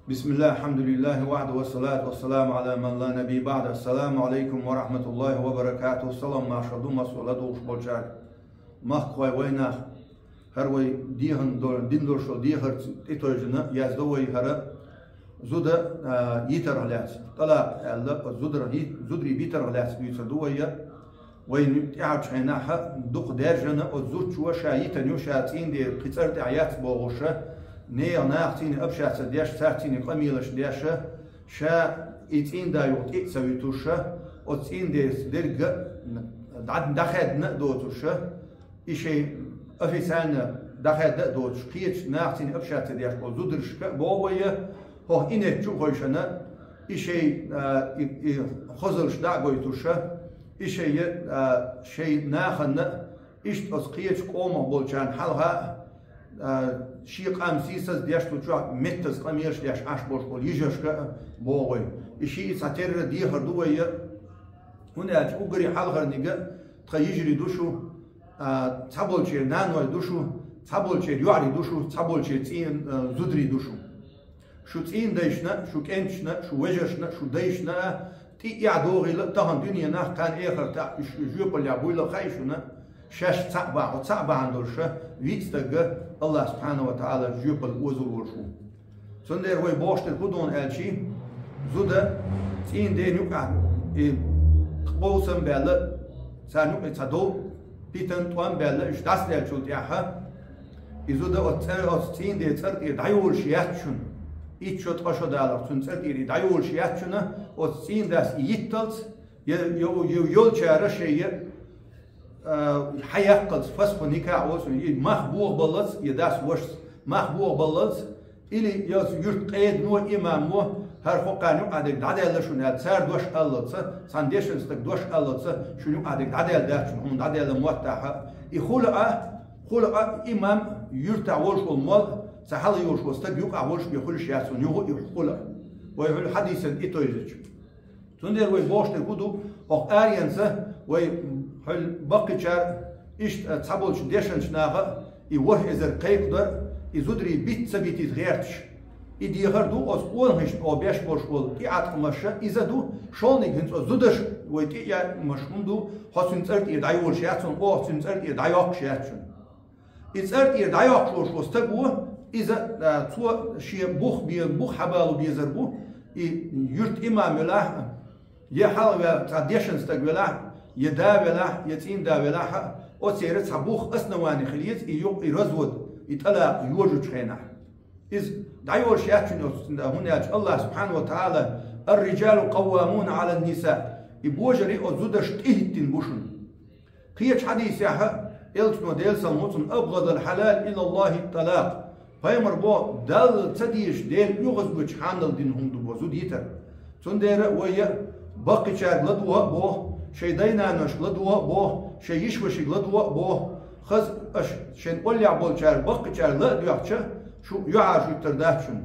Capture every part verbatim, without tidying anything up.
بسم الله، الحمد لله وحده، والصلاة والسلام على من لا نبي بعده. السلام عليكم ورحمة الله وبركاته. Салам-маршал ду массо а ладувгӀаш болчарга. Махкахой, вайнах, хӀара вай дехар до-, дина долуш долу дехарца тӀетовжина, яздо вай хӀара зуда, а, йитарх лаьцна. ТӀалакъ аьлла, зударх йи-, зударий битарх лаьцна дуьйцур ду вай. Вайна тӀаьхьарчу хенахь дукха даьржина оцу зудчо ша йитина ю, ша цӀийнан ден кхин цӀера тӀехь яц бохуша, нехан нахаца общаться деш, цаьрца къамелаш деша, ша и цӀийнан да юха тӀе а ца вуьтуша, оцу цӀийнан ден дерг а дӀа-, дӀахаьдна а доцуша, и шайн официально дӀахаьдда а доцуш, кхечу нахаца общаться деш болу зударшка а боху вай, хӀокху инет чу а хойшина, и шайн, а, и, и хазалш дӀа а гойтуша, и шайн, а, шайн нахана а, иштта оцу кхечу къомах болчарна хьалха а, а, шен къам сийсаз деш долчохь меттаза къамелаш деш Ӏаш болуш болу йижаршка а боху вай. И шиъ цхьатерра дехар ду вай, хӀунда аьлча уггаре хьалхарниг а тхан йижарий ду шу, а, цхьаболчеран наной ду шу, цхьаболчеран йоӀарий ду шу, цхьаболчеран цӀийнан, а, зударий ду шу. Шу цӀийнан дайшна, шу кӀенташна, шу вежаршна, шу дайшна а тӀе а догӀийла а тахана дуьненахь, кхана эхартахь уьш жоьпаллехь буйла а хаьа шуна, шаьш цхьаъ бахьа, цхьаъ бахьана долуша виъ стагга АллахӀ субхьанаху ва таӀала жоьпалла озор волуш ву. Цундела вай бохуш дерг хӀун ду аьлчи, зуда цӀийнан ден юкъахь и къовсам а баьлла, царна юкъа цхьа дов, питан, тӀом а баьлла, уьш дӀасадаьллачул тӀаьхьа, и зуда оцу цӀе-, оцу цӀийнан ден цӀар тӀера дӀайолуш яц шуна. Итт шо, ткъа шо далахь, цуьнан цӀар тӀера и дӀайолуш яц шуна, оцу цӀийнан дас и йитталц, я, я, я, йолчара шайн а, хьаяккхалц, фасху никахь олу цунах, и мах бохабаллалц, я дас вашас мах бохабаллалц, или я оцу юьртан къедамо, имамо, хӀара хӀокхарна юкъахь дерг дӀадаьлла шуна аьлла, цара дош аллалца, цхьана дешан стага дош аллалца, шуна юкъахь дерг дӀадаьлла дац шуна, хӀума дӀадаьлла моттахь а. И хуьлу а, хуьлу а имам, юьртахь волуш волу молла, цхьа хьалха йолуш волу стаг юкъахь волуш бен хуьлуш яц шуна, юха а и хуьлу а. Вай хуьлу хьадисана и тойзачу. Цундела вай бохуш дерг хӀун ду, хӀокху аренца вай хьуьлла баккхийчара, иштта цхьаболчу дешначу наха и ворхӀ эзар кхайкхадар, и зударий бита ца битийта гӀерташ. И дехар ду оцу къонахашна оха беш болуш болу тӀеӀаткъамаша, иза ду, шолгӀаниг хӀинца оцу зудашна вай тӀеӀаткъамаш хӀун ду, хьо цуьнан цӀар тӀера дӀайолуш яц шуна, оха цуьнан цӀар тӀера дӀайоккхуш яц шуна. И цӀар тӀера дӀайоккхуш волуш волу стаг ву, иза, а, цо шен бух бе-, бух хьабало безар бу, и юьртан имам велахь а, я хьалха ве-, цхьа дешан стаг велахь а, я да велахь а, я цӀийнан да велахь а, оцеран цхьа бух, основание хила еза, и юкъ-, и развод, и тӀалакъ йожучу хенахь. Иза дӀайолуш яц шуна оцу, хӀунда аьлча АллахӀ субхьанаху ва таӀала: «Ар-риджалу къаввамуна Ӏалан-ниса», и божарий оцу зударшна тӀехӀиттина бу шуна. Кхечу хьадисехь а, элчано, Делан салам хуьлда цунна: «Абгъадал хьалал илаллахӀи ат-талакъ». Пайхамар боху, Далла ца дезаш, Дела оьгӀазлочу хьанал дина хӀума ду боху зуда йитар. Цундела вай а баккхийчаьрга ладогӀа а боху, шайн дай-наношка ладогӀа а боху, шайн йиша-вашига ладогӀа а боху, хаза аша шайн оллехь болчаьрга, баккхийчаьрга ла а доьхча, шу юьхьӀаьржа хӀуьттур дац шуна.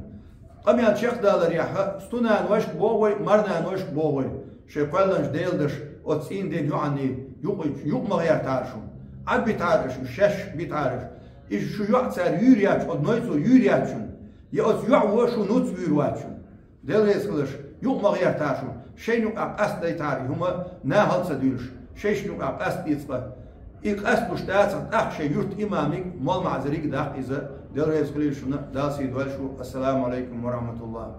Къамел чекхдаларехь а, стунанойшка боху вай, марнанойшка боху вай, шайн кхоьллинчу Делан дашна оцу цӀийнан ден йоӀанний юкъ-, юкъа ма гӀертахьара шу. Ӏад битахьара аша, шаьш битахьара аша. Иза шу йоӀ цара юьйр яц, оцу нойцо юьйр яц шуна. Я оцу йоӀа шу нуц вуьйр вац шуна. Дела реза хиларш, юкъа ма гӀертахьара шу. Шайна юкъахь къастадайтахьара и хӀума, нахала ца дуьллуш, шайшна юкъахь къастаде цкъа. И къасталуш дацахь, тӀаккха шайн юьртан имамиг, молла-маӀзариг даккха иза. Дела реза хилийла шуна, Дала сий дойла шу. Ассаламу Ӏалайкум ва рахьматуллахӀ.